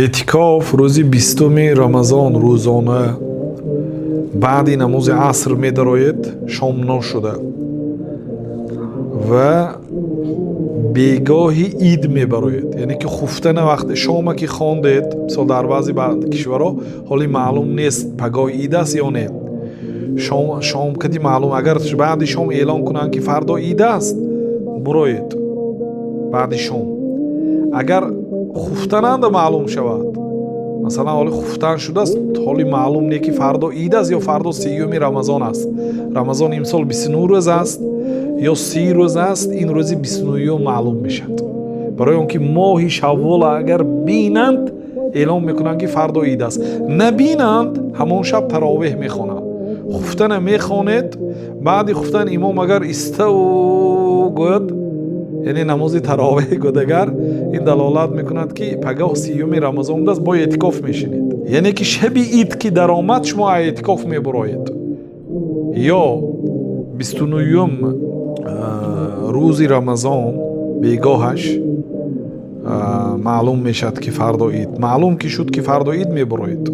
Эътикоф рӯзи 20-уми Рамазон рӯзона баъди намози аср медароед, шом ношуда, ва бегоҳи ид мебароед. Яъне ки хуфтана вақти шома ки хондед, мисол, дар баъзе кишварҳо ҳоли маълум нест, пагоҳи ид аст ё не. Шом кади маълум, агар баъди шом эълон кунанд, ки фардо ид аст, буроед баъди шом. Агар хуфтананда маълум шавад, масалан, ҳоли хуфтан шудааст, ҳоли маълум не, ки фардо ид аст ё фардо 30-уми Рамазон аст. Рамазон имсол 29 рӯз аст ё 30 рӯз аст, ин рӯзи 29-юм маълум мешавад. Барои он ки моҳи шаввола агар бинанд, эълон мекунанд, ки фардо ид аст. Набинанд, ҳамон шаб таровеҳ мехонанд. Хуфтана мехонед, баъди хуфтан имом агар «Иставу» гӯяд, яъне намози таровеҳ гӯяд, агар ин далолат мекунад, ки пагоҳ 30-уми Рамазон будааст, бо эътикоф мешинед. Яъне ки шаби ид ки даромад, шумо эътикоф мебуроед. Ё 29-юм рӯзи Рамазон бегоҳаш маълум мешавад, ки фардо ид. Маълум ки шуд, ки фардо ид, мебуроед.